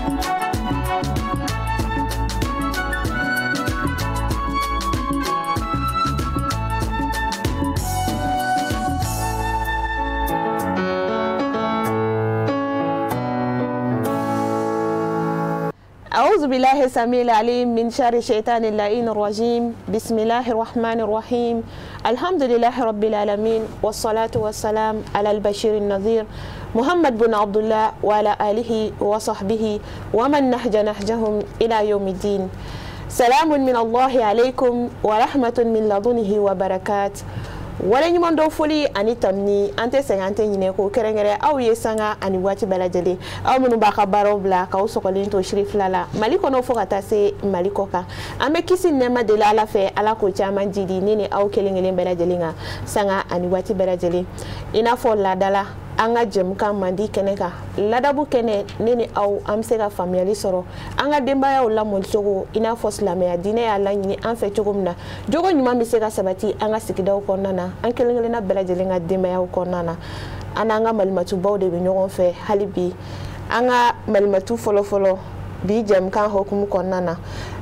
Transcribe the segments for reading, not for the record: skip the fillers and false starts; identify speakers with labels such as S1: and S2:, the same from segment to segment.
S1: أعوذ بالله السميع العليم من شر الشيطان اللعين الرجيم. بسم الله الرحمن الرحيم. الحمد لله رب العالمين، والصلاة والسلام على البشير النذير محمد بن عبد الله وعلى آله وصحبه ومن نهج نهجهم إلى يوم الدين. سلام من الله عليكم ورحمة من لدنه وبركات. Waleɲuman dɔn foli ani tamni an tɛ sɛgɛn an tɛ ɲinɛ ko kɛrɛnkɛrɛn aw ye sanga ani waati bɛɛ lajɛlen aw minnu b'a ka baaraw bila k'aw sɔgɔlen to siri fila la Mali kɔnɔ fo ka taa se Mali kɔ kan. An bɛ kisi nɛɛma deli Ala fɛ, Ala k'o caman jidi ne ni aw kelen kelen bɛɛ lajɛlen kan sanga ani waati bɛɛ lajɛlen. I n'a fɔ laadala an ka jɛmukan mandi kɛnɛ kan, ladabu kɛnɛ, ne ni aw an bɛ se ka faamuyali sɔrɔ an ka denbayaw lamɔcogo, i n'a fɔ silamɛya diinɛ y'a laɲini an fɛ cogo min na, jogo ɲuman bɛ se ka sabati an ka sigidaw kɔnɔna na, an kelen kelenna bɛɛ lajɛlen ka denbayaw kɔnɔna na. An n'an ka malimatubaw de bɛ ɲɔgɔn fɛ hali bi. An ka malimatu fɔlɔfɔlɔ bi jɛmukan hokumu kɔnɔna na,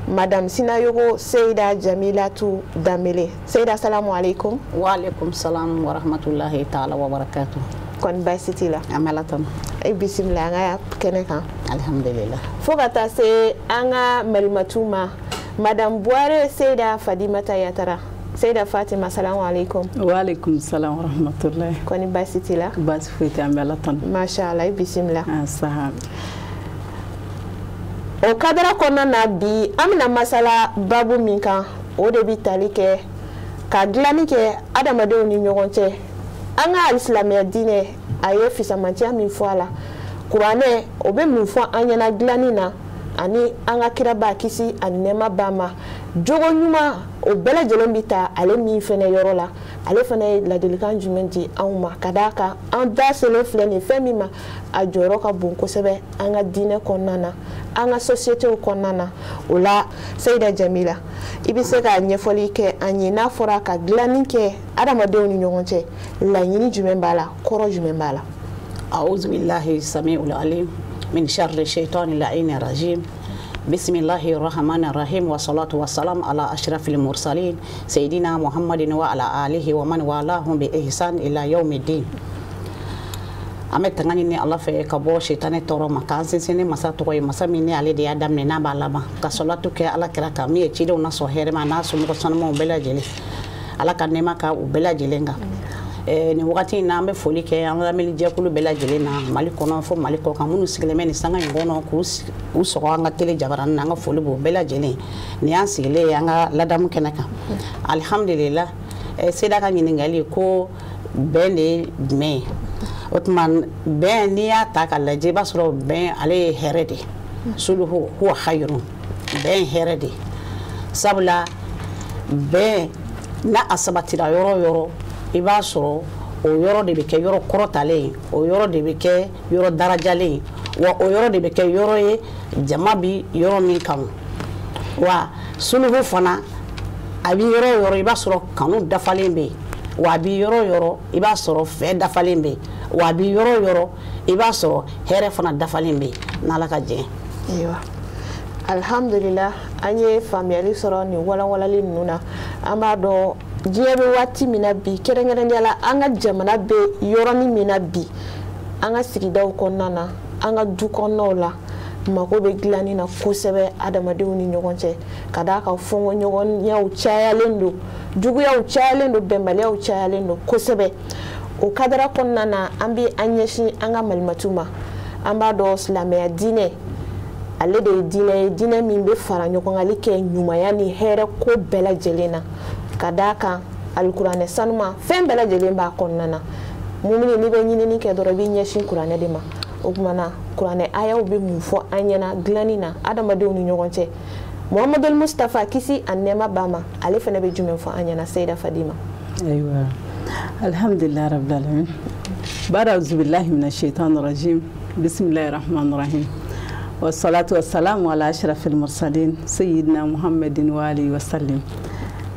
S1: Madame Sinayogo Seyida Jamilatu Danbele. Seyida, salamu aleykum.
S2: Wa aleykum salam wa rahmatulahi taala wa barakatuh.
S1: Kɔni baasi t'i la?
S2: An bɛ Ala tanu.
S1: E bisimila an ka kɛnɛ kan.
S2: Alhamdulillah.
S1: Fo ka taa se an ka malimatu ma, Madame Buware Seyida Fadimata Yatara. Seyida Fatima, salamu aleykum.
S3: Wa aleykum salam wa rahmatulahi.
S1: Kɔni baasi t'i la?
S3: Baasi foyi tɛ, an bɛ Ala tanu.
S1: Masha Allah, i bisimila.
S3: Sahabi.
S1: O kadara kɔnɔna na bi, an bɛna masala babu min kan, o de bɛ tali kɛ ka dilanni kɛ adamadenw ni ɲɔgɔn cɛ. An ka alisilamɛya diinɛ a ye fisamantiya min fɔ a la, kuranɛ o bɛ mun fɔ an ɲɛna dilanni na, ani an ka kiraba kisi ani nɛɛma b'a ma, jogo ɲuman o bɛɛ lajɛlen bɛ ta ale min fɛnɛ yɔrɔ la, ale fɛnɛ ye ladilikan jumɛn di anw ma, ka d'a kan an da selen filɛ nin fɛn min ma, a jɔyɔrɔ ka bon kosɛbɛ an ka diinɛ kɔnɔna na, an ka société kɔnɔna na. O la Seyida Jamila, i bɛ se ka ɲɛfɔli kɛ an ye, n'a fɔra ka dilanni kɛ adamadenw ni ɲɔgɔn cɛ, laɲini jumɛn b'a la, kɔrɔ jumɛn b'a la?
S2: A'udhu billahi samiul alim min sharri shaytani la'in rajim. Bismillahi rahmani rahim wa salatu wa salam ala ashrafil mursalin sayyidina Muhammadin wa ala alihi wa man walahum bi ihsan ila yawmiddin. An bɛ tanga ɲini Ala fɛ ka bɔ sitanɛ tɔɔrɔ ma, k'an sinsin ni masa tɔgɔ ye, masa min ni ale de y'a daminɛ n'a b'a laban, ka salatu kɛ Ala kira kan min ye cidenw nasɔn hɛrɛ ma n'a somɔgɔ sanumanw bɛɛ lajɛlen, Ala ka nɛɛma ka u bɛɛ lajɛlen kan. Nin wagati in na an bɛ foli kɛ an lamɛnni-jɛkulu bɛɛ lajɛlen na Mali kɔnɔ fo Mali kɔ kan, minnu sigilen bɛ nin sanga in kɔnɔ k'u sɔgɔ an ka télé jabaranin na, an ka foli b'u bɛɛ lajɛlen. Nin y'an sigilen ye an ka ladamu kɛnɛ kan. Alihamudulila. Seyida ka ɲininkali ko bɛn de ye jumɛn ye? O tuma bɛn, n'i y'a ta k'a lajɛ, i b'a sɔrɔ bɛn ale ye hɛrɛ de ye. Suluhu huwa khayrun, bɛn ye hɛrɛ de ye. Sabula bɛn n'a a sabatira yɔrɔ o yɔrɔ, i b'a sɔrɔ o yɔrɔ de bɛ kɛ yɔrɔ kɔrɔtalen ye, o yɔrɔ de bɛ kɛ yɔrɔ darajalen ye, wa o yɔrɔ de bɛ kɛ yɔrɔ ye jama bi yɔrɔ min kanu. Wa suluhu fana a bɛ yɔrɔ o yɔrɔ, i b'a sɔrɔ kanu dafalen bɛ yen, wa a bɛ yɔrɔ o yɔrɔ, i b'a sɔrɔ fɛ dafalen bɛ yen, wa a bɛ yɔrɔ o yɔrɔ, i b'a sɔrɔ hɛrɛ fana dafalen bɛ yen, n'Ala ka jɛn.
S1: Ayiwa, alhamdulillah, an ye faamuyali sɔrɔ nin walawalali ninnu na. An b'a dɔn diɲɛ bɛ waati min na bi, kɛrɛnkɛrɛnnenya la an ka jamana bɛ yɔrɔnin min na bi, an ka sigidaw kɔnɔna na, an ka du kɔnɔnaw la, mako bɛ dilanni na kosɛbɛ adamadenw ni ɲɔgɔn cɛ, ka d'a kan fɔnkɔɲɔgɔnyaw cayalen don, juguyaw cayalen don, bɛnbaliyaw cayalen don kosɛbɛ. O kadara kɔnɔna na, an bɛ an ɲɛsin an ka malimatu ma. An b'a dɔn silamɛya diinɛ ale de ye diinɛ ye, diinɛ min bɛ fara ɲɔgɔngali kɛ ɲumanya ni hɛrɛ ko bɛɛ lajɛlen na, ka d'a kan alikuranɛ sanuma fɛn bɛɛ lajɛlen b'a kɔnɔna na. Mumini, n'i bɛ ɲinini kɛ dɔrɔn, i b'i ɲɛsin kuranɛ de ma. O tuma na kuranɛ ayaw bɛ mun fɔ an ɲɛna dilanni na adamadenw ni ɲɔgɔn cɛ? Muhamadul Mustafa kisi a nɛɛma b'a ma, ale fana bɛ jumɛn fɔ an ɲɛna Seyida Fadima?
S3: Ayiwa, alhamdulillah rabbil alamin. Baada auzubillahi minash shaitani rajim. Bismillahir rahmanir rahim. Wassalatu wassalamu ala ashrafil mursalin sayyidina Muhammadin wa alihi wa sallim.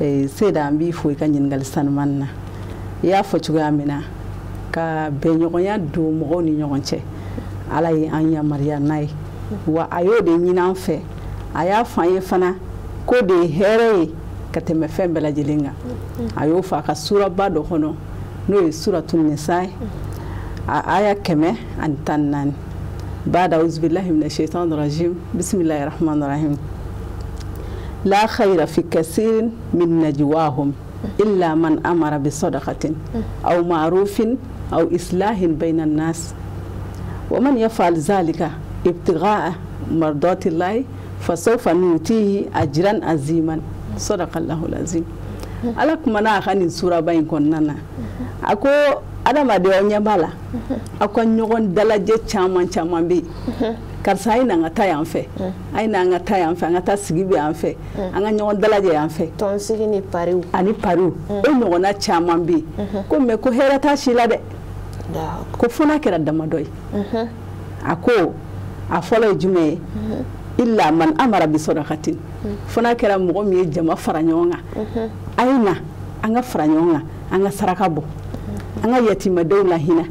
S3: Seyida, an b'i fo i ka ɲininkali sanuman na. I y'a fɔ cogoya min na, ka bɛnɲɔgɔnya don mɔgɔw ni ɲɔgɔn cɛ, Ala ye an yamaruya n'a ye. Wa a y'o de ɲini an fɛ, a y'a fɔ an ye fana k'o de ye hɛrɛ ye ka tɛmɛ fɛn bɛɛ lajɛlen kan. A y'o fɔ a ka suraba dɔ kɔnɔ, n'o ye suratu nisa ye, a aya 114. Bada auzubillahi minash shaitanir rajim, bismillahir rahmanir rahim. La khayra fi kasirin min najwahum illa man amara bi sadaqatin aw ma'rufin aw islahin bayna an-nas wa man yaf'al zalika ibtigha'a mardatillahi fasawfa nutihi ajran aziman. Sadaqallahu alazim. Ala kumana a ka nin suraba in kɔnɔna na, a ko adamadenw ɲɛ b'a la, aw ka ɲɔgɔn dalajɛ caman caman bɛ yen. Karisa, a ye na an ka taa yan fɛ, a ye na an ka taa yan fɛ, an ka taa sigi bɛ yan fɛ, an ka ɲɔgɔn dalajɛ yan fɛ.
S1: Tɔnsigi ni pariw.
S3: Ani pariw, o ɲɔgɔnna caman bɛ yen. Ko mɛ ko hɛrɛ t'a si la dɛ, ko fo n'a kɛra damadɔ ye. A ko a fɔlɔ ye jumɛn ye? Illa man amara bi sadaqatin. Fo n'a kɛra mɔgɔ min ye jama fara ɲɔgɔn kan, a ye na an ka fara ɲɔgɔn kan, an ka saraka bɔ, an ka yatimadenw la hinɛ,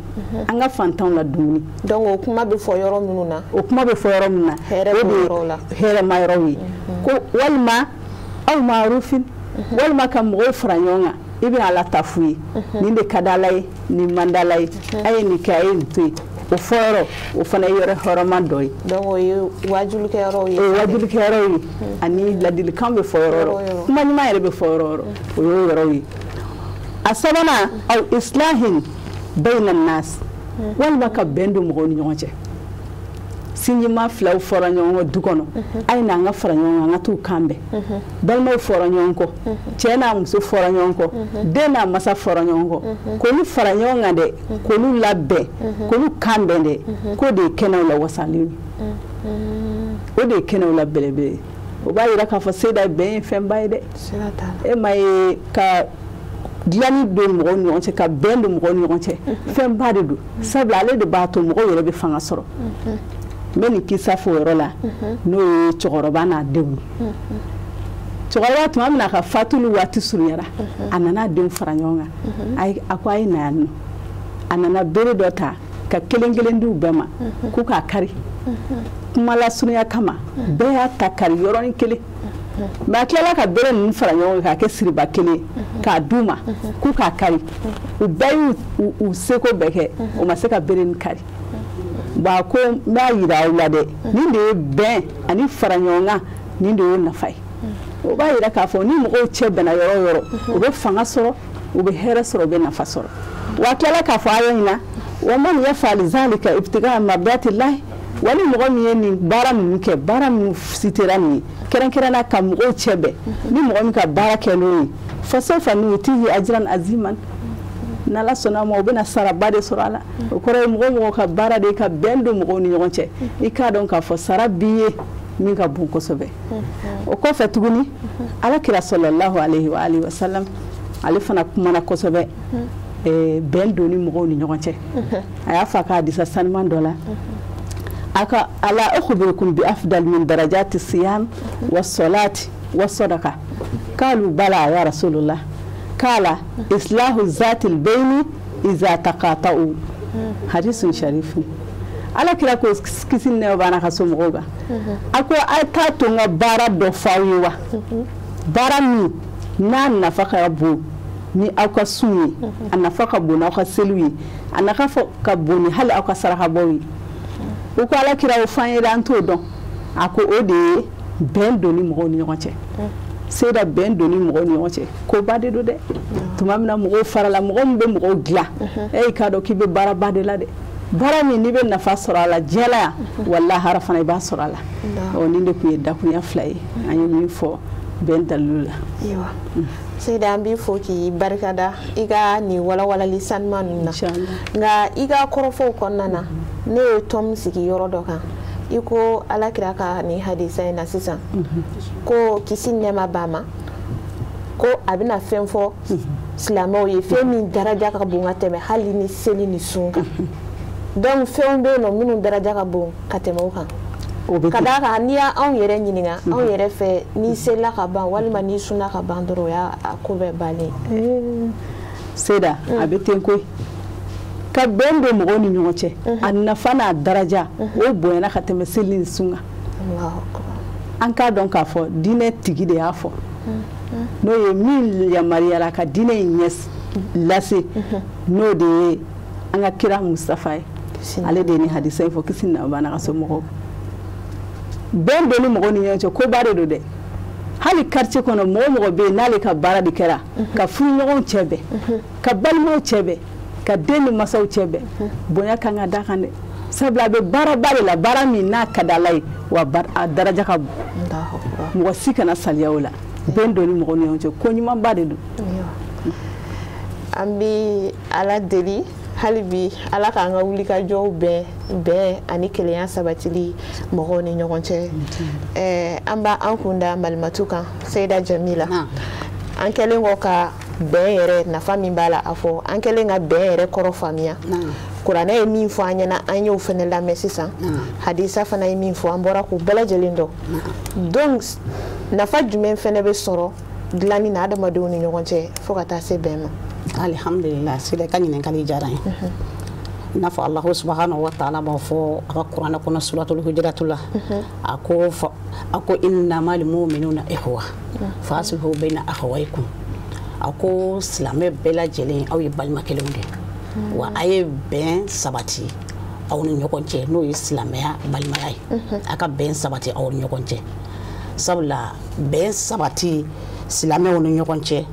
S3: an ka fantanw la dumuni.
S1: Donc o kuma bɛ fɔ yɔrɔ minnu na,
S3: o kuma bɛ fɔ yɔrɔ min na,
S1: hɛrɛ b'o yɔrɔw la,
S3: hɛrɛma yɔrɔw ye. Ko walima aw maarufin, walima ka mɔgɔw fara ɲɔgɔn kan, i bɛ Ala ta f'u ye, nin de ka di Ala ye, nin man di Ala ye, a ye nin kɛ, a ye nin to yen. O fɔ yɔrɔ, o fana ye yɔrɔ hɔrɔnman dɔ ye.
S1: Donc o ye wajulikɛyɔrɔw ye.
S3: O ye wajulikɛyɔrɔw ye, ani ladilikan bɛ fɔ yɔrɔ o yɔrɔ, kuma ɲuman yɛrɛ bɛ fɔ yɔrɔ o yɔrɔ, o y'o yɔrɔw ye. A sabanan, aw islahin bayna nas, walima ka bɛn don mɔgɔw ni ɲɔgɔn cɛ. Sinjima filaw fɔra ɲɔgɔn kɔ du kɔnɔ, a ye na an ka fara ɲɔgɔn kan, an ka t'u kan bɛn. Balimaw fɔra ɲɔgɔn kɔ, cɛ n'a muso fɔra ɲɔgɔn kɔ, den n'a masa fɔra ɲɔgɔn kɔ, k'olu fara ɲɔgɔn kan dɛ, k'olu labɛn, k'olu kan bɛn dɛ, k'o de ye kɛnɛw la wasalen ye, o de ye kɛnɛw la belebele ye. O b'a yira k'a fɔ seda bɛn ye fɛnba ye dɛ. E ma ye ka dilanni don mɔgɔw ni ɲɔgɔn cɛ, ka bɛn don mɔgɔw ni ɲɔgɔn cɛ, fɛnba de don. Sabula ale de b'a to mɔgɔw yɛrɛ bɛ fanga sɔrɔ. N bɛ nin kisa fɔ o yɔrɔ la, n'o ye cɛkɔrɔba n'a denw. Cɛkɔrɔba tuma min na a ka fatuli waati surunyara, a nana a denw fara ɲɔgɔn kan, a ko a ye na yan nɔ. A nana bere dɔ ta ka kelen kelen di u bɛɛ ma k'u k'a kari. Kuma lasurunya kama, bɛɛ y'a ta kari yɔrɔnin kelen. Mais a tilala ka bere ninnu fara ɲɔgɔn kan k'a kɛ siriba kelen k'a d'u ma k'u k'a kari. U bɛɛ y'u seko bɛɛ kɛ, u ma se ka bere nin kari. Bon, a ko n b'a yira aw la dɛ, nin de ye bɛn ani fara ɲɔgɔn kan, nin de y'o nafa ye. O b'a yira k'a fɔ ni mɔgɔw cɛ bɛnna yɔrɔ o yɔrɔ, u bɛ fanga sɔrɔ, u bɛ hɛrɛ sɔrɔ, u bɛ nafa sɔrɔ. Wa a tilala k'a fɔ aya in na, wa man yaf'al zalika ibtigaa mardatillahi, wa ni mɔgɔ min ye nin baara ninnu kɛ, baara minnu sitera nin ye, kɛrɛnkɛrɛnna ka mɔgɔw cɛ bɛn, ni mɔgɔ min ka baara kɛ n'o ye, fasawfa nutihi ajran aziman, n'Ala sɔnna a ma, o bɛna saraba de sɔrɔ a la. O kɔrɔ ye mɔgɔ mɔgɔ ka baara de ye ka bɛn don mɔgɔw ni ɲɔgɔn cɛ, i k'a dɔn k'a fɔ sara b'i ye min ka bon kosɛbɛ. O kɔfɛ tuguni, Ala kira sallallahu alayhi wa alihi wa sallam, ale fana kumana kosɛbɛ bɛn donni mɔgɔw ni ɲɔgɔn cɛ. A y'a fɔ a ka hadisa sanuman dɔ la, a ka ala ukhbirukum bi afdal min darajati siyam wa salati wa sadaqa, qalu bala ya rasulullah, kala islahu zatil bayni iza taqata'u. Hadisun sharifun. Ala kira ko kisi nɛɛma b'a n'a ka somɔgɔw kan, a ko a t'a to n ka baara dɔ f'aw ye wa, baara min n'a nafa ka bon ni aw ka sun ye, a nafa ka bon n'aw ka seliw ye, a nafa ka bon ni hali aw ka sarakabɔw ye. O ko Ala kira o f'an ye dɛ, an t'o dɔn. A ko o de ye bɛn donni mɔgɔw ni ɲɔgɔn cɛ. Seda bɛn donni mɔgɔw ni ɲɔgɔn cɛ, koba de don dɛ. Tuma min na mɔgɔw farala, mɔgɔ min bɛ mɔgɔw dilan, e k'a dɔn k'i bɛ baaraba de la dɛ. Baara min n'i bɛ nafa sɔrɔ a la diɲɛ la yan, walahi fana i b'a sɔrɔ a la. Ɔ nin de tun ye dakurunya fila ye, an ye min fɔ bɛn dalilu la.
S1: Ayiwa, Seyida, an b'i fo k'i barikada i ka nin walawalali sanuman ninnu na. Nka i ka kɔrɔfɔw kɔnɔna na, ne ye tɔn sigi yɔrɔ dɔ kan, i ko Ala kira ka nin hadisa in na sisan, ko kisi nɛɛma b'a ma, ko a bɛna fɛn fɔ silamɛw ye, fɛn min daraja ka bon ka tɛmɛ hali ni seli ni sun kan. Donc fɛnw bɛ yen nɔ minnu daraja ka bon ka tɛmɛ o kan. Ka d'a kan n'i y'anw yɛrɛ ɲininka, anw yɛrɛ fɛ n'i selila ka ban walima n'i sunna ka ban dɔrɔn, o y'a ko bɛɛ bannen.
S3: Seda, a bɛ ten koyi. Ka bɛn don mɔgɔw ni ɲɔgɔn cɛ, a nafa n'a daraja o bonyana ka tɛmɛ seli ni sun kan. An k'a dɔn k'a fɔ diinɛ tigi de y'a fɔ, n'o ye min yamaruyara ka diinɛ in ɲɛ lase, n'o de ye an ka kira Mustafa ye. Ale de ye nin hadisa in fɔ, kisi ni nɛɛma b'a n'a ka somɔgɔw. Bɛn donni mɔgɔw ni ɲɔgɔn cɛ koba de don dɛ. Hali quartier kɔnɔ mɔgɔ mɔgɔ bɛ yen n'ale ka baara de kɛra ka furuɲɔgɔnw cɛ bɛn, ka balimaw cɛ bɛn, ka den ni masaw cɛ bɛn, bonya kan ka d'a kan dɛ. Sabula a bɛ baaraba de la, baara min n'a ka d'Ala ye, wa a daraja ka bon. Mɔgɔ si kana saliya o la. Bɛn donni mɔgɔw ni ɲɔgɔn cɛ ko ɲumanba de don.
S1: An bɛ Ala deli hali bi Ala k'an ka wulikajɔw bɛn ani kelenya sabatili mɔgɔw ni ɲɔgɔn cɛ. An b'an kun da malimatu kan, Seyida Jamila. An kɛlen kɔ ka bɛn yɛrɛ nafa min b'a la a fɔ, an kɛlen ka bɛn yɛrɛ kɔrɔ faamuya. Kuranɛ ye min fɔ an ɲɛna, an y'o fana lamɛn sisan. Hadisa fana ye min fɔ, an bɔra k'u bɛɛ lajɛlen dɔn. Donc nafa jumɛn fana bɛ sɔrɔ dilanni na adamadenw ni ɲɔgɔn cɛ fo ka taa se bɛn ma?
S2: Alhamdulillah, sila ka ɲininkali diyara n ye. I n'a fɔ Alahu subahanahu wa taala b'a fɔ a ka kuranɛ kɔnɔ suratul hujuratu la, a ko innamal mu'minuna ikhwa fa aslihu bayna akhawaykum. A ko silamɛ bɛɛ lajɛlen aw ye balima kelenw de ye, wa a ye bɛn sabati aw ni ɲɔgɔn cɛ, n'o ye silamɛya balimaya ye. A ka bɛn sabati aw ni ɲɔgɔn cɛ, sabula bɛn sabati silamɛw ni ɲɔgɔn cɛ,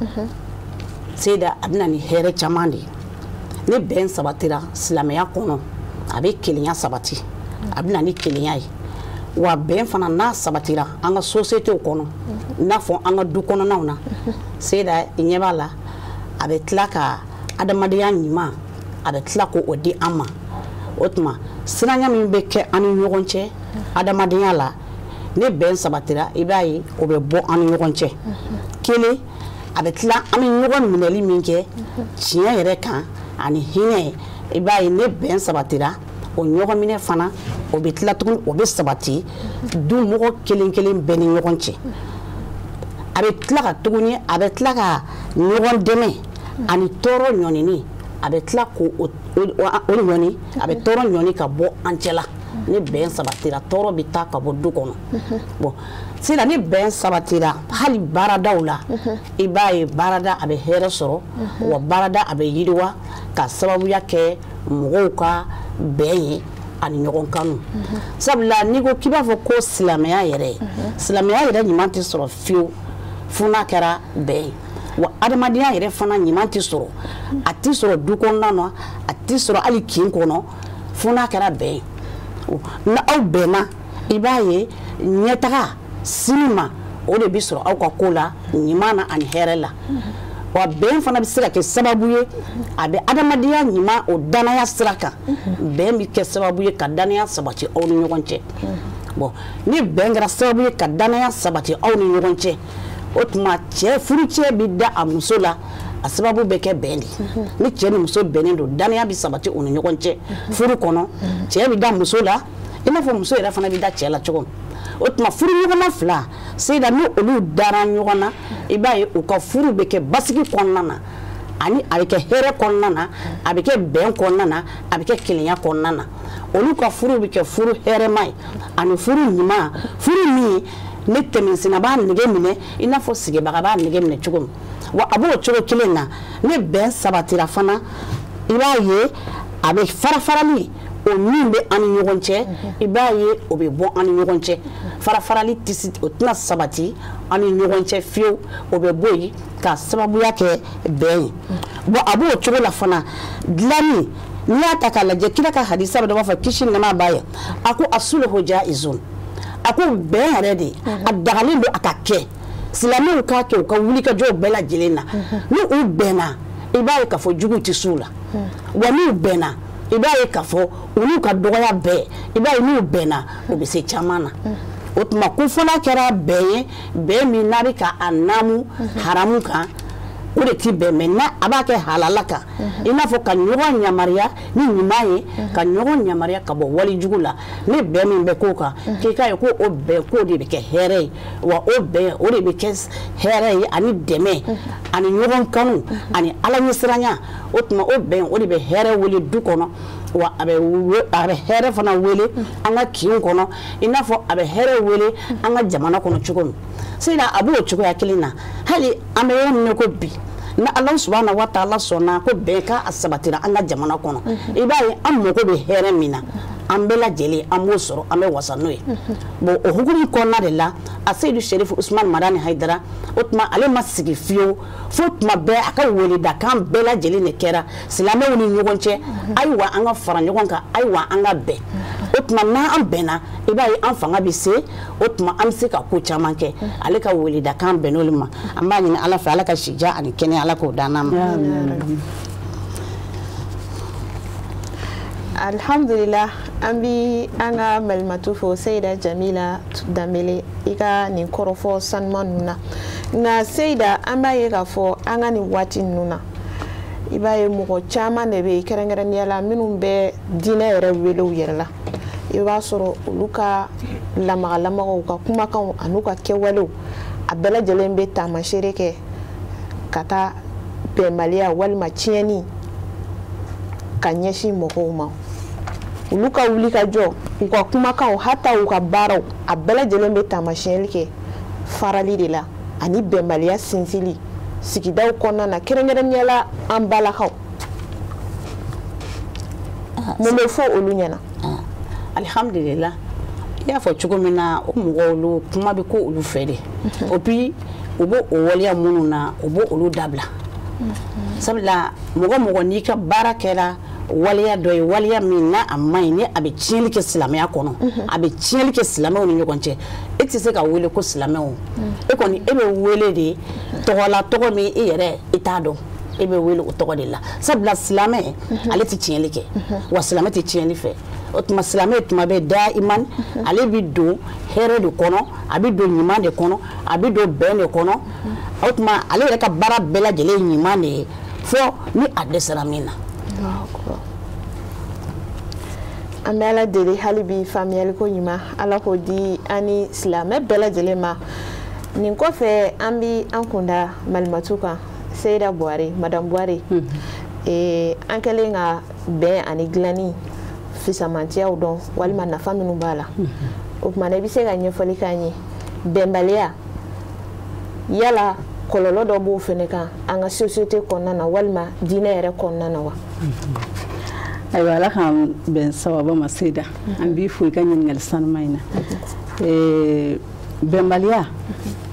S2: Seyida, a bɛ na ni hɛrɛ caman de ye. Ni bɛn sabatira silamɛya kɔnɔ, a bɛ kelenya sabati, a bɛ na ni kelenya ye. Wa bɛn fana n'a sabatira an ka société kɔnɔ, i n'a fɔ an ka du kɔnɔnaw na, Seyida, i ɲɛ b'a la, a bɛ tila ka adamadenya ɲuman, a bɛ tila k'o di an ma. O tuma siranya min bɛ kɛ an ni ɲɔgɔn cɛ adamadenya la, ni bɛn sabatira, i b'a ye o bɛ bɔ an ni ɲɔgɔn cɛ. Kelen, a bɛ tila an bɛ ɲɔgɔn minɛli min kɛ tiɲɛ yɛrɛ kan ani hinɛ, i b'a ye ni bɛn sabatira, o ɲɔgɔn minɛ fana o bɛ tila tuguni, o bɛ sabati du mɔgɔ kelen kelen bɛɛ ni ɲɔgɔn cɛ. A bɛ tila ka tuguni, a bɛ tila ka ɲɔgɔn dɛmɛ ani tɔɔrɔ ɲɔnini, a bɛ tila k'o ɲɔni, a bɛ tɔɔrɔ ɲɔni ka bɔ an cɛla. Ni bɛn sabatira, tɔɔrɔ bɛ taa ka bɔ du kɔnɔ. Bon, sisan ni bɛn sabatira hali baaradaw la, i b'a ye baarada a bɛ hɛrɛ sɔrɔ, wa baarada a bɛ yiriwa ka sababuya kɛ mɔgɔw ka bɛn ye ani ɲɔgɔn kanu. Sabula n'i ko k'i b'a fɔ ko silamɛya yɛrɛ, silamɛya yɛrɛ ɲuman tɛ sɔrɔ fiyewu fo n'a kɛra bɛn ye. Wa adamadenya yɛrɛ fana ɲuman tɛ sɔrɔ, a tɛ sɔrɔ du kɔnɔna na, a tɛ sɔrɔ hali kin kɔnɔ fo n'a kɛra bɛn ye. Ni aw bɛnna, i b'a ye ɲɛtaga sini ma o de bɛ sɔrɔ aw ka ko la ɲuman na ani hɛrɛ la. Wa bɛn fana bɛ se ka kɛ sababu ye, a bɛ adamadenya ɲuman o danaya sira kan, bɛn bɛ kɛ sababu ye ka danaya sabati aw ni ɲɔgɔn cɛ. Bon, ni bɛn kɛra sababu ye ka danaya sabati aw ni ɲɔgɔn cɛ, o tuma cɛ furucɛ bɛ da a muso la, a sababu bɛ kɛ bɛn de. Ni cɛ ni muso bɛnnen don, danaya bɛ sabati u ni ɲɔgɔn cɛ furu kɔnɔ. Cɛ bɛ da muso la i n'a fɔ muso yɛrɛ fana bɛ da cɛ la cogo min. O tuma furuɲɔgɔnma fila, Seyida, ni olu dara ɲɔgɔn na, i b'a ye u ka furu bɛ kɛ basigi kɔnɔna na, ani a bɛ kɛ hɛrɛ kɔnɔna na, a bɛ kɛ bɛn kɔnɔna na, a bɛ kɛ kelenya kɔnɔna na. Olu ka furu bɛ kɛ furu hɛrɛma ye ani furu ɲuman, furu min ne tɛmɛsenna b'a nege minɛ i n'a fɔ sigibaga b'a nege minɛ cogo min. Wa a b'o cogo kelen na, ni bɛn sabatira fana, i b'a ye a bɛ farafarali o min bɛ an ni ɲɔgɔn cɛ, i b'a ye o bɛ bɔ an ni ɲɔgɔn cɛ. Farafarali tɛ, o tɛna sabati an ni ɲɔgɔn cɛ fiyewu, o bɛ bɔ yen ka sababuya kɛ bɛn ye. Bon, a b'o cogo la fana, dilanni n'i y'a ta k'a lajɛ, kira ka hadisa dɔ b'a fɔ kisi ni nɛɛma b'a ye, a ko asuluhu jaizun, a ko bɛn yɛrɛ de a dagalen don a ka kɛ, silamɛw k'a kɛ u ka wulikajɔw bɛɛ lajɛlen na. Ni u bɛnna, i b'a ye k'a fɔ juguw tɛ s'u la. Wa n'u bɛnna, i b'a ye k'a fɔ olu ka dɔgɔya bɛɛ, i b'a ye n'u bɛnna u bɛ se caman na. O tuma ko fo n'a kɛra bɛn ye, bɛn min n'a bɛ ka a naamu haramu kan, O de ti bɛn. Mais n'a a b'a kɛ halala kan, i n'a fɔ ka ɲɔgɔn yamaruya ni ɲuman ye, ka ɲɔgɔn yamaruya ka bɔ walijugu la, ni bɛn min bɛ k'o kan, k'i k'a ye ko o bɛn k'o de bɛ kɛ hɛrɛ ye, wa o bɛn o de bɛ kɛ hɛrɛ ye ani dɛmɛ ani ɲɔgɔn kanu ani Ala ɲɛsiranya. O tuma o bɛn o de bɛ hɛrɛ wele du kɔnɔ, wa a bɛ hɛrɛ fana wele an ka kinw kɔnɔ, i n'a fɔ a bɛ hɛrɛ wele an ka jamana kɔnɔ cogo min. Seyida, a b'o cogoya kelen na hali an bɛ yɔrɔ min na ko bi, ni Ala subahana wa taala sɔnna ko bɛn ka a sabatira an ka jamana kɔnɔ, i b'a ye an mago bɛ hɛrɛ min na, an bɛɛ lajɛlen an b'o sɔrɔ, an bɛ wasa n'o ye. Bon, o hukumu kɔnɔna de la, a Seyidu Serifu Usumani Madani Hayidara, o tuma ale ma sigi fiyewu, fo tuma bɛɛ a ka weledakan bɛɛ lajɛlen de kɛra silamɛw ni ɲɔgɔn cɛ: ayiwa, an ka fara ɲɔgɔn kan, ayiwa, an ka bɛn. O tuma n'an bɛnna, i b'a ye an fanga bɛ se, o tuma an bɛ se ka ko caman kɛ. Ale ka weledakan bɛn n'olu ma. An b'a ɲini Ala fɛ, Ala ka sija ani kɛnɛya, Ala k'o d'an ma.
S1: Alhamdulillah, an bi an ka malimatu fo, Seyida Jamila Danbele, i ka nin kɔrɔfɔ sanuman ninnu na. Nka Seyida, an b'a ye k'a fɔ an ka nin waati ninnu na, i b'a ye mɔgɔ caman de bɛ yen, kɛrɛnkɛrɛnnenya la minnu bɛ diinɛ yɛrɛ wele u yɛrɛ la, i b'a sɔrɔ olu ka lamaga-lamagaw, u ka kumakanw an'u ka kɛwalew, a bɛɛ lajɛlen bɛ taamasere kɛ ka taa bɛnbaliya walima tiɲɛni ka ɲɛsin mɔgɔw ma. Olu ka wuli ka jɔ, u ka kumakanw, hata u ka baaraw, a bɛɛ lajɛlen bɛ taamasiyɛli kɛ farali de la ani bɛnbaliya sinsinli sigidaw kɔnɔna na, kɛrɛnkɛrɛnnenya la an balakaw. Mun bɛ fɔ olu ɲɛna?
S2: Alhamdulillah, i y'a fɔ cogo min na, o mɔgɔw olu kuma bɛ ko olu fɛ de, o puis u b'o o waleya minnu na, u b'o olu dabila. Sabula mɔgɔ mɔgɔ n'i ka baara kɛra waleya dɔ ye, waleya min n'a a man ɲi, ni a bɛ tiɲɛli kɛ silamɛya kɔnɔ, a bɛ tiɲɛli kɛ silamɛw ni ɲɔgɔn cɛ, e tɛ se ka wele ko silamɛw. E kɔni, e bɛ wele de tɔgɔ la, tɔgɔ min e yɛrɛ i t'a dɔn, e bɛ wele o tɔgɔ de la. Sabula silamɛ ale tɛ tiɲɛli kɛ, wa silamɛ tɛ tiɲɛli fɛ. O tuma silamɛ tuma bɛ da iman, ale bɛ don hɛrɛ de kɔnɔ, a bɛ don ɲuman de kɔnɔ, a bɛ don bɛn de kɔnɔ. O tuma ale yɛrɛ ka baara bɛɛ lajɛlen ye ɲuman de ye, fo ni a dɛsɛra min na.
S1: An bɛ Ala deli hali bi, faamuyaliko ɲuman, Ala k'o di an ni silamɛ bɛɛ lajɛlen ma. Nin kɔfɛ, an bi an kunda malimatu kan, Seyida Buware, Madame Buware. An kɛlen ka bɛn ani dilanni fisamantiyaw dɔn walima nafa minnu b'a la, o tuma na i bɛ se ka ɲɛfɔli k'an ye, bɛnbaliya yala kɔlɔlɔ dɔ b'o fɛnɛ kan an ka société kɔnɔna na walima diinɛ yɛrɛ kɔnɔna na wa?
S3: Ayiwa, Ala k'an bɛn sababa ma. Seyida, an b'i fo i ka ɲininkali sanuma in na. Bɛnbaliya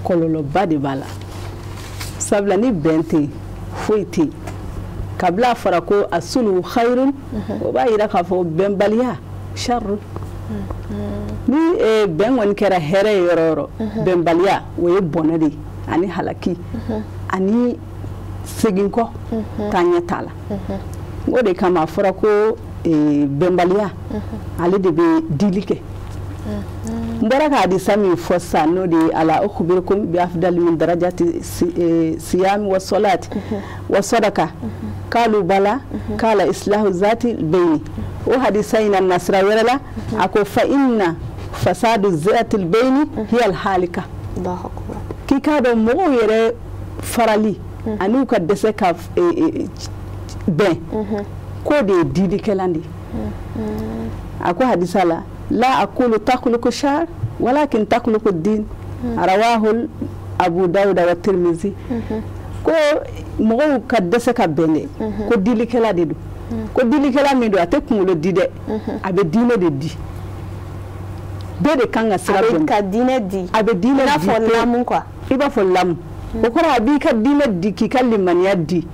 S3: kɔlɔlɔba de b'a la, sabula ni bɛn tɛ yen, foyi tɛ yen. Kabila a fɔra ko asulu khayrun, o b'a yira k'a fɔ bɛnbaliya sharru. Ni bɛn kɔni kɛra hɛrɛ ye yɔrɔ o yɔrɔ, bɛnbaliya o ye bɔnɛ de ye ani halaki ani segin kɔ, taa ɲɛ t'a la. O de kama a fɔra ko bɛnbaliya ale de bɛ dili kɛ. N bɔra ka hadisa min fɔ sisan, n'o de ye ala ukhbirukum bi afdali min darajati siyami wa salati wa sadaka, kalu bala, kala islahu zati bayni. O hadisa in na, nasira wɛrɛ la, a ko fa inna fasadu zati bayni hiya al halika. K'i k'a dɔn mɔgɔw yɛrɛ farali ani u ka dɛsɛ ka bɛn, k'o de ye dilikɛlan de ye. A ko hadisa la: la aqulu takhluqu shar walakin takhluqu din, rawahu Abu Dawuda wa Tirmizi. Ko mɔgɔw ka dɛsɛ ka bɛn dɛ, ko dilikɛla de don. Ko dilikɛla min don, a tɛ kunkolo di dɛ, a bɛ diinɛ de di. Bɛɛ de kan ka sira
S1: bɛn ka diinɛ di.
S3: A bɛ diinɛ di.
S1: I n'a fɔ lamu quoi.
S3: I b'a fɔ lamu, o kɔrɔ a b'i ka diinɛ di, k'i ka limaniya di.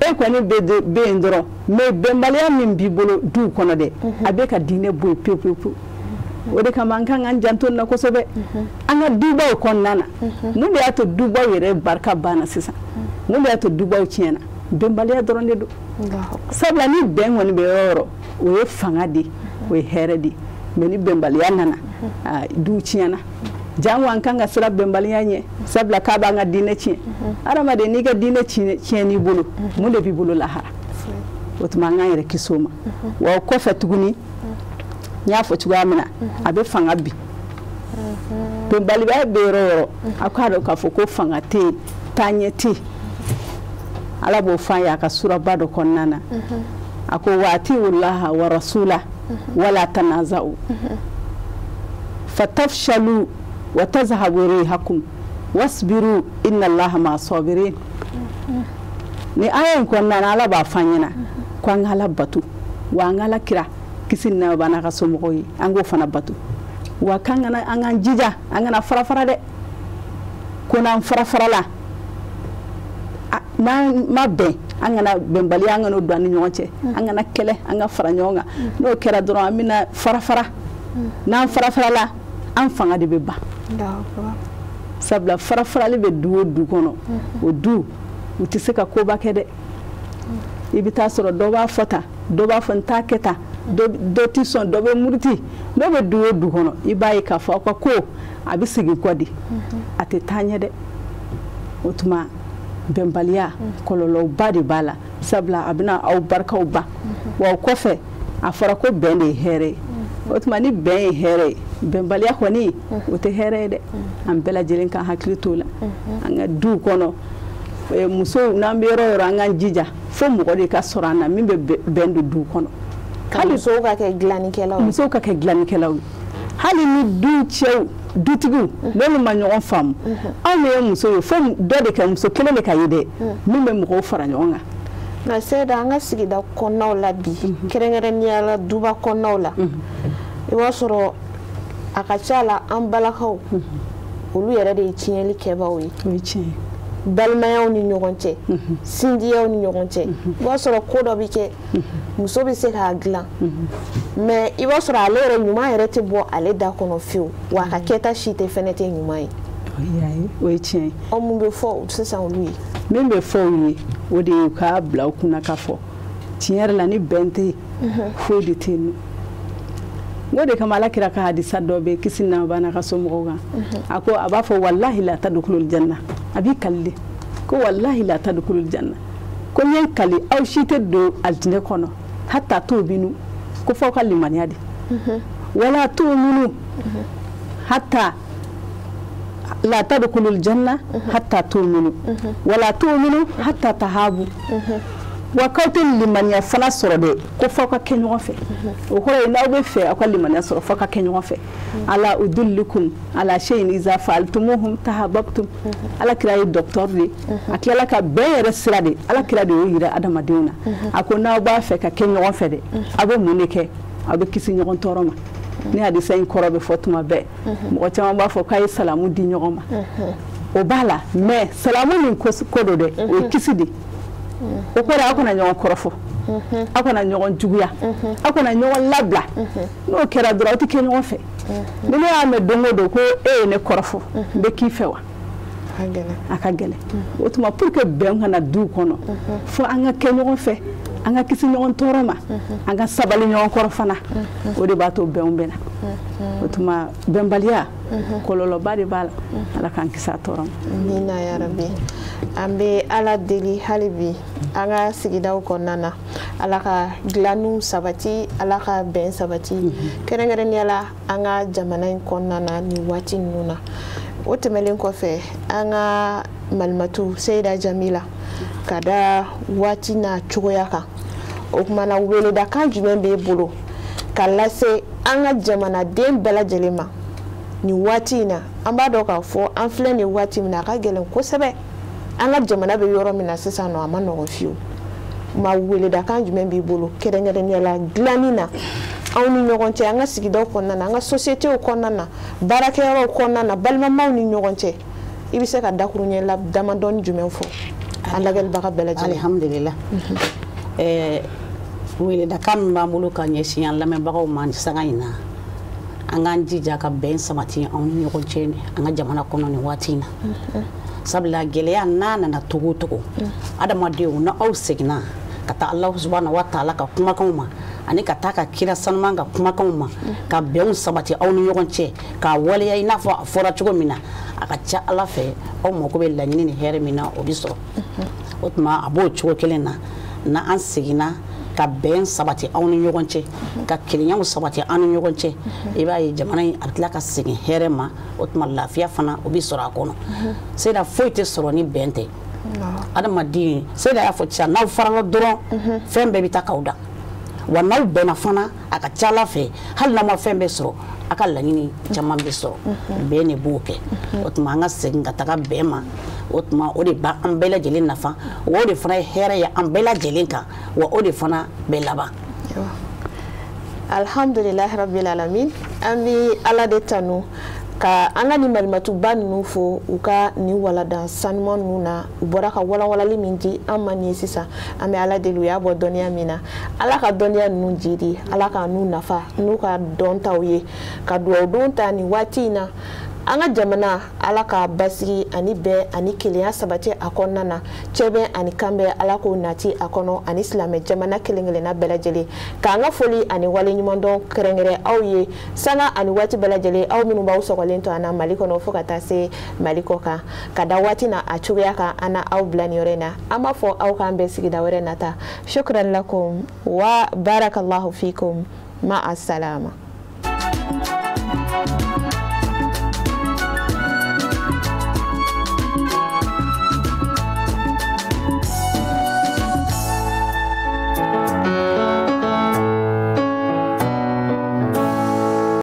S3: E kɔni bɛ yen dɔrɔn, mais bɛnbaliya min b'i bolo duw kɔnɔ dɛ, a bɛ ka diinɛ bɔ yen pewu pewu pewu. O de kama an kan k'an janto nin na kosɛbɛ an ka dubaw kɔnɔna na. Mun de y'a to dubaw yɛrɛ barika banna sisan? Mun de y'a to dubaw tiɲɛna? Bɛnbaliya dɔrɔn de don. Sabula ni bɛn kɔni bɛ yɔrɔ o yɔrɔ, o ye fanga de ye, o ye hɛrɛ de ye. Mais ni bɛnbaliya nana, du tiɲɛna. Jango an kan ka sira bɛnbaliya ɲɛ, sabula k'a b'an ka diinɛ tiɲɛ. Adamaden n'i ka diinɛ tiɲɛ n'i bolo, mun de b'i bolo lahara? O tuma an k'an yɛrɛ kisi o ma. Wa o kɔfɛ tuguni, n y'a fɔ cogoya min na, a bɛ fanga bin. Bɛnbaliya bɛ yɔrɔ o yɔrɔ, a k'a dɔn k'a fɔ ko fanga tɛ yen, taaɲɛ tɛ yen. Ala b'o fɔ an ye a ka suraba dɔ kɔnɔna na. A ko وأطيعوا الله ورسوله ولا تنازعوا فتفشلوا وتذهب ريحكم واصبروا إن الله مع الصابرين. Ni aya in kɔnɔna na, Ala b'a fɔ an ɲɛna ko an ka Ala bato, wa an ka Ala kira, kisi ni nɛɛma b'a n'a ka somɔgɔw ye, an k'o fana bato, wa k'an kana, an k'an jija an kana fara fara dɛ. Ko n'an fara farala, n'an ma bɛn, an kana bɛnbaliya, an kana o don an ni ɲɔgɔn cɛ, an kana kɛlɛ, an ka fara ɲɔgɔn kan. N'o kɛra dɔrɔn, an bɛna fara fara. N'an fara farala, an fanga de bɛ ban, sabula fara farali bɛ du o du kɔnɔ, o du u tɛ se ka koba kɛ dɛ. I bɛ taa sɔrɔ dɔ b'a fɔ tan, dɔ b'a fɔ n t'a kɛ tan, dɔ tɛ sɔn, dɔ bɛ muruti. N'o bɛ du o du kɔnɔ, i b'a ye k'a fɔ aw ka ko a bɛ segin kɔ de, a tɛ taa ɲɛ dɛ. O tuma bɛnbaliya kɔlɔlɔba de b'a la, sabula a bɛna aw barikaw ban. Wa o kɔfɛ, a fɔra ko bɛn de ye hɛrɛ ye. O tuma ni bɛn ye hɛrɛ ye, bɛnbaliya kɔni o tɛ hɛrɛ ye dɛ. An bɛɛ lajɛlen ka hakili t'o la an ka duw kɔnɔ. Musow, n'an bɛ yɔrɔ o yɔrɔ, an k'an jija fo mɔgɔ de ka sɔrɔ an na min bɛ bɛn don duw kɔnɔ.
S1: Hali musow ka kɛ dilannikɛlaw ye.
S3: Musow ka kɛ dilannikɛlaw ye. Hali ni du cɛw, dutigiw, n'olu ma ɲɔgɔn faamu, anw ye muso ye, fo dɔ de ka, muso kelen de ka ye dɛ min bɛ mɔgɔw fara ɲɔgɔn kan.
S1: Nka Seyida, an ka sigida kɔnɔnaw la bi, kɛrɛnkɛrɛnnenya la duba kɔnɔnaw la, i b'a sɔrɔ a ka ca la, an balakaw olu yɛrɛ de ye tiɲɛli kɛbaaw ye.
S3: O ye tiɲɛ ye.
S1: Balimayaw ni ɲɔgɔn cɛ, sinjiyaw ni ɲɔgɔn cɛ, i b'a sɔrɔ ko dɔ bɛ kɛ, muso bɛ se k'a dilan, mais i b'a sɔrɔ ale yɛrɛ ɲuman yɛrɛ tɛ bɔ ale da kɔnɔ fiyewu, wa a ka kɛta si tɛ fɛnɛ tɛ ɲuman ye.
S3: O ye tiɲɛ ye.
S1: Ɔ, mun bɛ fɔ sisan olu ye?
S3: Min bɛ fɔ u ye, o de ye u k'a bila u kunna k'a fɔ tiɲɛ yɛrɛ la, ni bɛn tɛ yen, foyi de tɛ yen nɔ. N ko de kama, Ala kira ka hadisa dɔ bɛ, kisi nɛɛma b'a n'a ka somɔgɔw kan, a ko, a b'a fɔ والله لا تدخلوا الجنة. A b'i kali de ko والله لا تدخلوا الجنة, ko n ye n kali, aw si tɛ don alijinɛ kɔnɔ حتى تؤمنوا, ko f'aw ka limaniya de, ولا تؤمنوا حتى لا تدخلوا الجنة حتى تؤمنوا ولا تؤمنوا حتى تحابوا. Wa k'aw tɛ limaniya fana sɔrɔ dɛ, ko f'aw ka kɛ ɲɔgɔn fɛ. O kɔrɔ ye n'aw bɛ fɛ aw ka limaniya sɔrɔ, f'aw ka kɛ ɲɔgɔn fɛ. ألا أدلكم على شيء إذا فعلتموهم تحاببتم. Ala kira ye docteur de, a tilala ka bɛn yɛrɛ sira de, Ala kira de y'o yira adamadenw na. A ko n'aw b'a fɛ ka kɛ ɲɔgɔn fɛ dɛ, aw bɛ mun de kɛ? Aw bɛ kisi ɲɔgɔn tɔɔrɔ ma. Ni hadisa in kɔrɔ bɛ fɔ tuma bɛɛ, mɔgɔ caman b'a fɔ k'a ye salamu di ɲɔgɔn ma. O b'a la, mais salamu min ko don dɛ, o ye kisi de. O kɔrɔ, aw kana ɲɔgɔn kɔrɔfɔ, aw kana ɲɔgɔn juguya, aw kana ɲɔgɔn labila. N'o kɛra dɔrɔn, aw tɛ kɛ ɲɔgɔn fɛ. Ni ne y'a mɛn don o don ko e ye ne kɔrɔfɔ, n bɛ k'i fɛ wa? A ka gɛlɛn. O tuma pour que bɛn kana du kɔnɔ, fo an ka kɛ ɲɔgɔn fɛ, an ka kisi ɲɔgɔn tɔɔrɔ ma, an ka sabali ɲɔgɔn kɔrɔ fana. O de b'a to bɛnw bɛ na. O tuma bɛnbaliya kɔlɔlɔba de b'a la. Ala k'an kisi a tɔɔrɔ ma.
S1: Amina ya rabi. An bɛ Ala deli hali bi an ka sigidaw kɔnɔna na, Ala ka dilanniw sabati, Ala ka bɛn sabati, kɛrɛnkɛrɛnnenya la an ka jamana in kɔnɔna na nin waati ninnu na. O tɛmɛnen kɔfɛ, an ka malimatu Seyida Jamila, ka da waati n'a cogoya kan, o kumana weledakan jumɛn b'e bolo ka lase an ka jamanaden bɛɛ lajɛlen ma nin waati in na? An b'a dɔn k'a fɔ an filɛ nin waati min na, a ka gɛlɛn kosɛbɛ. An ka jamana bɛ yɔrɔ min na sisan nɔ, a ma nɔgɔn fiyewu. Ma weledakan jumɛn b'i bolo, kɛrɛnkɛrɛnnenya la dilanni na anw ni ɲɔgɔn cɛ, an ka sigidaw kɔnɔna na, an ka sociétéw kɔnɔna na, baarakɛyɔrɔw kɔnɔna na, balimamaw ni ɲɔgɔn cɛ? I bɛ se ka dakuruɲɛ la damadɔni jumɛn fɔ an lajɛlibaga bɛɛ lajɛlen?
S2: Alihamudulila. Weledakan min b'an bolo ka ɲɛsin an lamɛnbagaw ma nin sanga in na, an k'an jija ka bɛn sabati anw ni ɲɔgɔn cɛ an ka jamana kɔnɔ nin waati in na, sabula gɛlɛya n'a nana togo o togo, adamadenw, na aw seginna ka taa Alahu subahana wa taala ka kumakanw ma, Ani ka taa ka kira sanuman ka kumakanw ma, ka bɛnw sabati aw ni ɲɔgɔn cɛ, k'a waleya i n'a fɔ a fɔra cogo min na, a ka ca Ala fɛ aw mako bɛ laɲini ni hɛrɛ min na, o bɛ sɔrɔ. O tuma a b'o cogo kelen na, n'an seginna ka bɛn sabati aw ni ɲɔgɔn cɛ, ka kelenyaw sabati an ni ɲɔgɔn cɛ, i b'a ye jamana in a bɛ tila ka segin hɛrɛ ma. O tuma lafiya fana o bɛ sɔrɔ a kɔnɔ. Seyida, foyi tɛ sɔrɔ ni bɛn tɛ. Adamaden, Seyida y'a fɔ sisan, n'aw farala dɔrɔn fɛn bɛɛ bɛ taa k'aw da. Wa n'aw bɛnna fana, a ka ca Ala fɛ hali n'aw ma fɛn bɛɛ sɔrɔ, a ka laɲini caman bɛ sɔrɔ. Bɛn de b'o kɛ. O tuma an ka segin ka taga bɛn ma. O tuma o de b'an bɛɛ lajɛlen nafa, wa o de fana ye hɛrɛ ye an bɛɛ lajɛlen kan, wa o de fana bɛ laban.
S1: Alhamdulilahi rabbil alamin. An bɛ Ala de tanu ka an ka nin malimatuba ninnu fo u ka nin waladan sanuman ninnu na. U bɔra ka walawalali min di an ma nin ye sisan, an bɛ Ala deli u y'a bɔ dɔnniya min na, Ala ka dɔnniya ninnu jidi, Ala ka n'u nafa n'u ka dɔntaw ye. Ka dugawu don ta nin waati in na, an ka jamana Ala ka basigi ani bɛn ani kelenya sabati a kɔnɔna na, cɛbɛn ani kanbɛn Ala k'o nati a kɔnɔ, ani silamɛ jamana kelen kelenna bɛɛ lajɛlen. K'an ka foli ani waleɲumandɔn kɛrɛnkɛrɛn aw ye sanga ani waati bɛɛ lajɛlen, aw minnu b'aw sɔgɔlen to an na Mali kɔnɔ fo ka taa se Mali kɔ kan, ka da waati na a cogoya kan, an na aw bila nin yɔrɔ in na. An b'a fɔ aw k'an bɛn sigida wɛrɛ nata. Shukran lakum wa barakallahu fikum, ma'a salama.